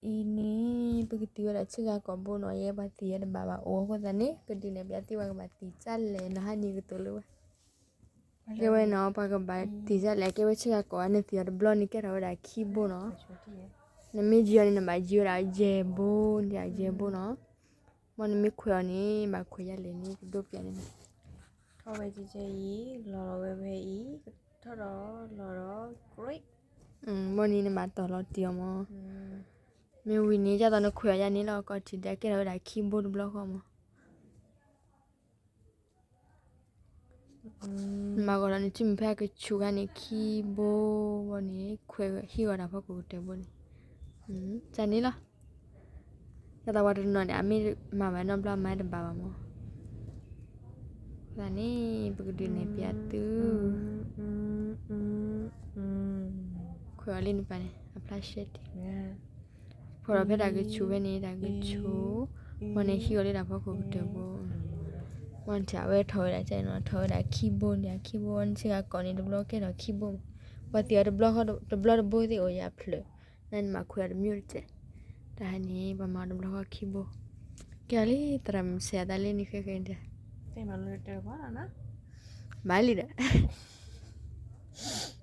အံၤန့ၣ် ပကတံၤဝဲဒၣ်ဆ့ကၤကိာ်ဘိနီၤ, ယဲပှၤတံၤဝဲတဘၣ်ဘၣ်အိၣ်အဃိသတးန့ၣ် ကဒုးနဲၣ်ပျးသုပှၤကဘၣ်တံၤဒ်လဲၣ်နီၤ, ဟါန့ၣ်ကတိၤလၢဝဲ ကဲဝဲနီၤ, ပှၤကဘၣ်တံၤဒ်လဲၣ်, ကဲဝဲဆ့ကၤကိာ်ဝဲ နတံၤအီၤတဘျီန့ၣ် ကဲထီၣ်ဝဲဒၣ်ခံဘိနီၤ, နမ့ၢ်ယံၤအီၤန့ၣ် နဘၣ်ယံၤဝဲဒၣ်ယဲၢ်ဘိ, ယဲၢ်ဘိနီၤ, မ်နမ့ၢ်ခွဲးအီၤန့ၣ် ဘၣ်ခွဲးယၤလဲၣ်န့ၣ် ကဒိးပျးန့ၣ်နီၤ, ထီၣ်ဝဲကဲကဲအံၤ လီၤလီၤဝဲဝဲအံၤ ထီၣ်ဒီးလီၤဒီး great ဘိန့ၣ်နဘၣ်တီၢ်လီၤတံၢ်အီၤမး, မ့ၢ်ဝံၤန့ၣ် ဒ်သိးနခွဲးအီၤယၤန့ၣ်လီၤ ကီၢ်ထံးဒဲး ကဲထီၣ်ဝဲဒၣ်ခံဘိတဘျီဃီမး, နမၤဂီၢ်လီၤနစုမုၢ်ဖဲအကဆူးခါန့ၣ် ခံဘိဘီန့ၣ် ခွဲးဟံးဂီၤတၢ်ဖီခိၣ်ကတၢၢ်ဘိန့ၣ်, ကန့ၣ်လီၤ, ဒ်သိးပှၤတနီၤန့ၣ် အမ့ၢ်မၤဘၣ်နီတဘျီ မၤတဘၣ်ဘၣ်မး သတးန့ၣ် ပကဒုးနဲၣ်ပျးသု, ခွဲးအီၤလံနပၢ်န့ၣ် အဖျါရှဲတ့ၢ်, ခွဲးအီၤဖဲတၢ်ကဆူးဖဲန့ၣ် တၢ်ကဆူး, ဘီန့ၣ်ဟံးအီၤလၢတၢ်ဖီခိၣ်ကတၢၢ်ဘိ, ဘီန့ၣ်ထံၣ်အဝဲထီၣ်ဝဲဒၣ်ကဲနီၤ ထီၣ်ဝဲဒၣ်ခံဘိန့ၣ် ခံဘိ ဘီန့ၣ်ဆ့ကၤကိာ်န့ၣ်တဘျီကဲထီၣ်ခံဘိ, ပှၤတံၤအီၤတဘျီဃီတဘျီတဘိသ့ၣ်အိၣ်ယၤဖျၢၣ်, နမၤခွဲးအီၤတမံၤတစဲး, တၢ်ဟါန့ၣ် ပှၤမၤအီၤတဘျီဃီခံဘိ, ကဲအီၤလံ သရၣ်မုၣ်ဆဲးအသးလၢနံၤဃဲဃဲဒီး, ဘၣ်လံဒီး